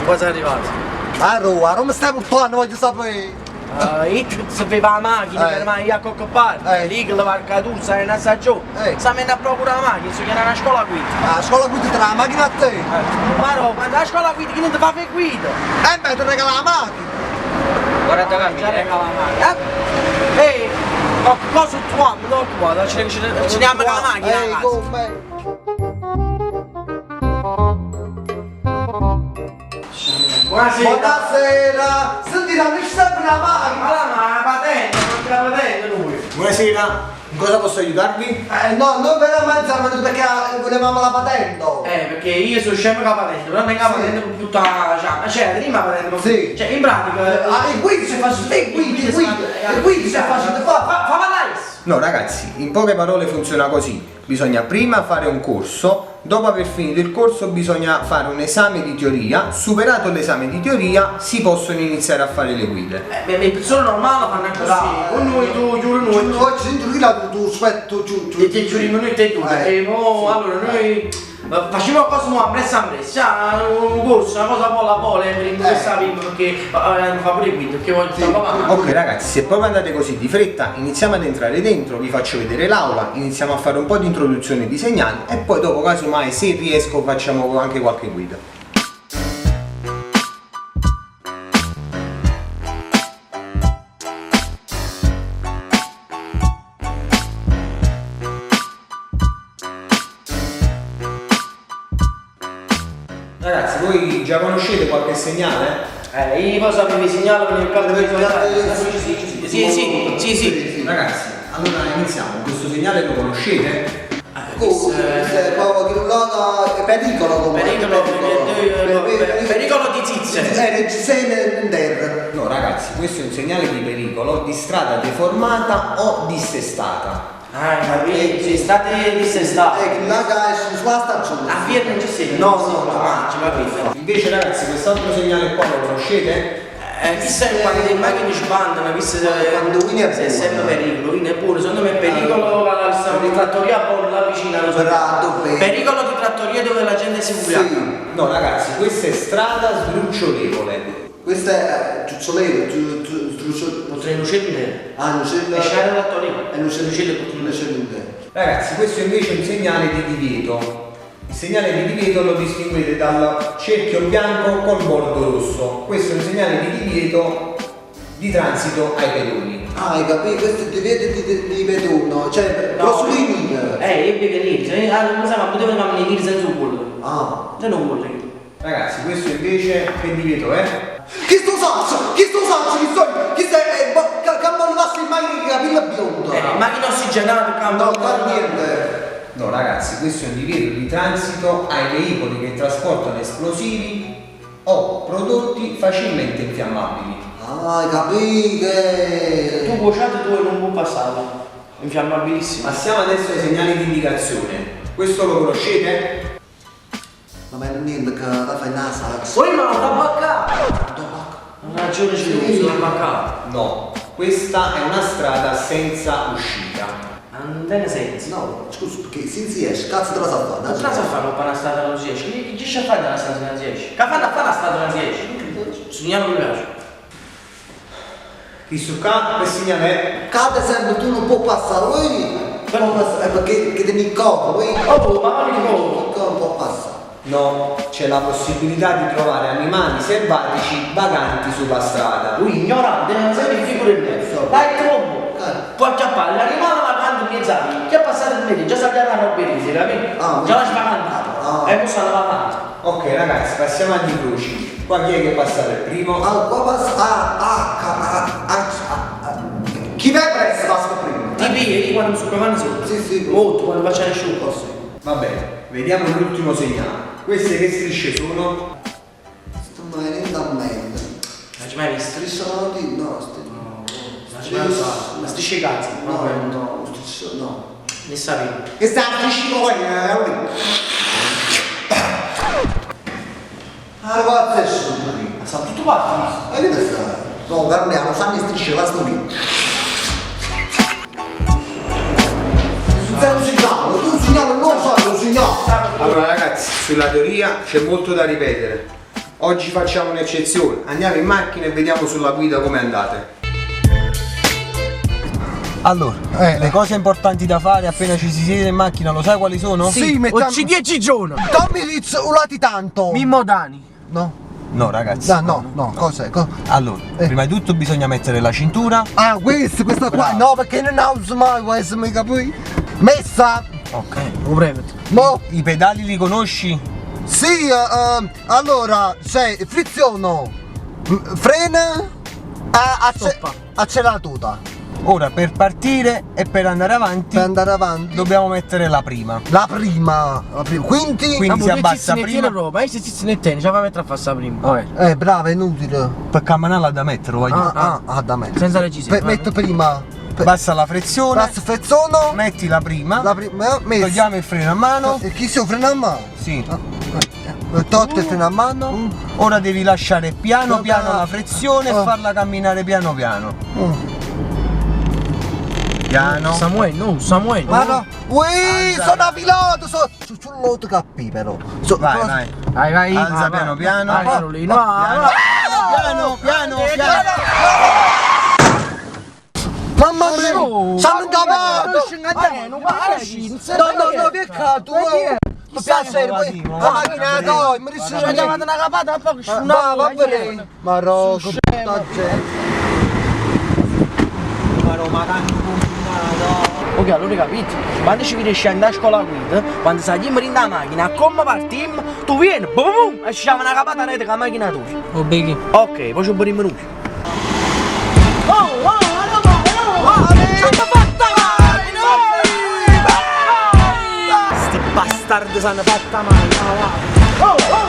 Quasi arrivato. Arò, arò mi stai portando, voglio sapere. Io sapevo la macchina, che ma io a qualche parte, lì che la varcatura, sai una stagione. Stiamo andando a procurare la macchina, sto chiamando una scuola guida. La scuola guida te la macchina a te? Ma no, ma la scuola guida chi non ti fa fare guida? Eh beh, ti regala la macchina. Guarda che già regala la macchina. Ehi, cosa troviamo? No, qua, ce ne andiamo con la macchina. Ehi, come? Buonasera. Buonasera. Senti, non ci serve una macchina. Ma la ma la patente, non la patente lui. Buonasera, in cosa posso aiutarvi? No, noi veramente siamo venuti perché volevamo la patente. Perché io sono scemo con la patente, però non è che la patente con tutta la cioè, prima la patente con Sì. Cioè, in pratica. Ah, e quindi se faccio, e quindi, e quindi, e quindi se faccio, fa, fa, fa parlare. No ragazzi, in poche parole funziona così. Bisogna prima fare un corso, dopo aver finito il corso bisogna fare un esame di teoria, superato l'esame di teoria si possono iniziare a fare le guide. Beh, le persone normali fanno così, con noi tu, giuro noi. Tu, oggi tu, tu, tu, aspetta, tu, tu. E ti giuri noi te tu, perché mo, allora noi facciamo una cosa mo a pressa a pressa, un corso, una cosa pola pola, per questa prima, perché fa pure guida, perché voglio stare avanti. Ok ragazzi, se proprio andate così di fretta, iniziamo ad entrare dentro, vi faccio vedere l'aula, iniziamo a fare un po' di introduzione di segnali e poi dopo casomai se riesco facciamo anche qualche guida. Ragazzi, voi già conoscete qualche segnale? Io poi sapevo il segnale perché il caldo Sì, sì, sì, sì. Ragazzi, allora iniziamo. Questo segnale lo conoscete? Questo è proprio è pericolo comunque. Pericolo, pericolo di zizze. Reggiseno in terra. No ragazzi, questo è un segnale di pericolo di strada deformata o dissestata. Ah, capito? Sì, state dissestate. Là che sulla stagione. A Fiera non ci sei? No, no, no. Ah, ci capito. Invece ragazzi, quest'altro segnale qua lo conoscete? Chissà quando le macchine sbandano, chissà quando quindi è se è sempre pericolo, quindi è pure, secondo me è pericolo la trattoria buona là vicino, non so. Bravo, bene. Pericolo di trattoria dove la gente si ubriaca. Sì. No ragazzi, questa è strada sdrucciolevole. Questa è giucciolevole, Potrei lucente. Ah, lucente. E c'era la trattoria. È lucente, lucente. Ragazzi, questo invece è un segnale di divieto. Il segnale di divieto lo distinguete dal cerchio bianco col bordo rosso. Questo è un segnale di divieto di transito ai pedoni. Ah, hai capito? Questo è il divieto di pedone, cioè No. grosso linea. Io bevo neri, ah, non lo so, ma potevo rimanere neri senza un bollo. Ah. Se non bollo io. Ragazzi, questo invece che divieto è? Chi sto saccio? Chi sto saccio? Chi sto? Chi sei? Che non passa in macchina che capello biondo. Macchina ossigenata, cambio. No, fa niente. No ragazzi, questo è un divieto di transito ai veicoli che trasportano esplosivi o prodotti facilmente infiammabili. Ah, hai capito? Tu cuociato tu non può passare. Infiammabilissimo. Passiamo adesso ai segnali di indicazione. Questo lo conoscete? Ma non niente che la fai una salsa. Poi ma non tabacca! Non ha ragione c'è tu, tabacca. No, questa è una strada senza uscita. Ma non tiene senso. No, scusa, perché se si esce, cazzo te la sa fare? Non te la sa fare una strada non si esce. Chi ci fa una strada non si esce? Che fanno a fare una strada non si esce? Segnale mi piace. Chi su qua, che segnale è? Cade sempre, tu non puoi passare, voi. Non passare, perché che ti incontro, voi. Oh, ma non ricordo. Non può passare. No, c'è la possibilità di trovare animali selvatici vaganti sulla strada. Lui ignorante, non sa che figura in mezzo. Dai troppo. Può acchiappare l'animale vagante in mezzo alla via. Chi è passato in mezzo? Già sa che era roba di capito? Ah, già la svagante. Ah. E poi stanno vagante. Ok ragazzi, passiamo agli incroci. Qua chi è che passa per primo? Ah, qua passa. Ah, ah, ah, ah, ah, ah. Chi va presto passa per primo? Ti pigli quando sono comando sotto. Sì, sì. Molto, quando faccio nessuno. Sì. Va bene, vediamo l'ultimo segnale. Queste che strisce sono? Sto venendo a mente. Non ci mai visto? Striscia no, no, No, non ci mai visto. Ma strisce cazzo. No, no, striscia no. Ne sapevo. Che sta striscia qua, Ah, ragazzi, è qui. Ma sono tutto quanto. Ma che ne sai? No, guardiamo, fanno strisce, la sto qui. Sei un segnale, tu un segnale non lo sai, un segnale. Allora ragazzi, sulla teoria c'è molto da ripetere. Oggi facciamo un'eccezione, andiamo in macchina e vediamo sulla guida come andate. Allora, le cose importanti da fare appena ci si siede in macchina, lo sai quali sono? Sì, mettiamo... Oggi 10 giorni. Tommy Ritz, ulati tanto. Mimmo Dani. No? No ragazzi. No, no, no, cos'è? Allora, prima di tutto bisogna mettere la cintura. Ah, questa qua. No, perché non uso mai questo, mi capi? Messa. Ok. O prevete. Mo. I pedali li conosci? Sì, allora, c'è friziono, frena, acceleratura. Ora per partire e per andare avanti, Per andare avanti dobbiamo mettere la prima. La prima, la prima. Quindi, Quindi si abbassa prima. Roba, e se si ne tiene, ce la fa mettere a fare prima. Brava, è inutile. Per camminarla da mettere, voglio. Ah, ah, ah, da mettere. Senza registrare. Metto prima. Basta la frizione. Basta friziono. Metti la prima. La prima, messa. Togliamo il freno a mano. E chi si frena a mano? Sì. Tolto il freno a mano. Ora devi lasciare piano piano la frizione e farla camminare piano piano. Piano. Samuel, no, Samuel. Ma no, ui, sono pilota, sono sull'auto KP però. Vai, vai. Vai, vai. Alza piano piano. Vai, Carolina. Piano, piano, piano, piano. Mamma mia, sono incapato. No, no, no, peccato. Mi piace, la macchina tua, mi Ci ha chiamato una capata, poi Ma va bene. Ma no, che brutta gente. Ma tanto combinato. Ok, allora capito. Quando ci vede scendere a scuola guida, quando saliamo in macchina, come partiamo, tu vieni, boom, boom, e ci siamo una capata rete con la macchina tua. Oh, Biggie. Ok, poi ci beriamo noi. Oh, oh, allora, allora, fatta male, Sti bastardi s'hanno fatta male. Oh, oh!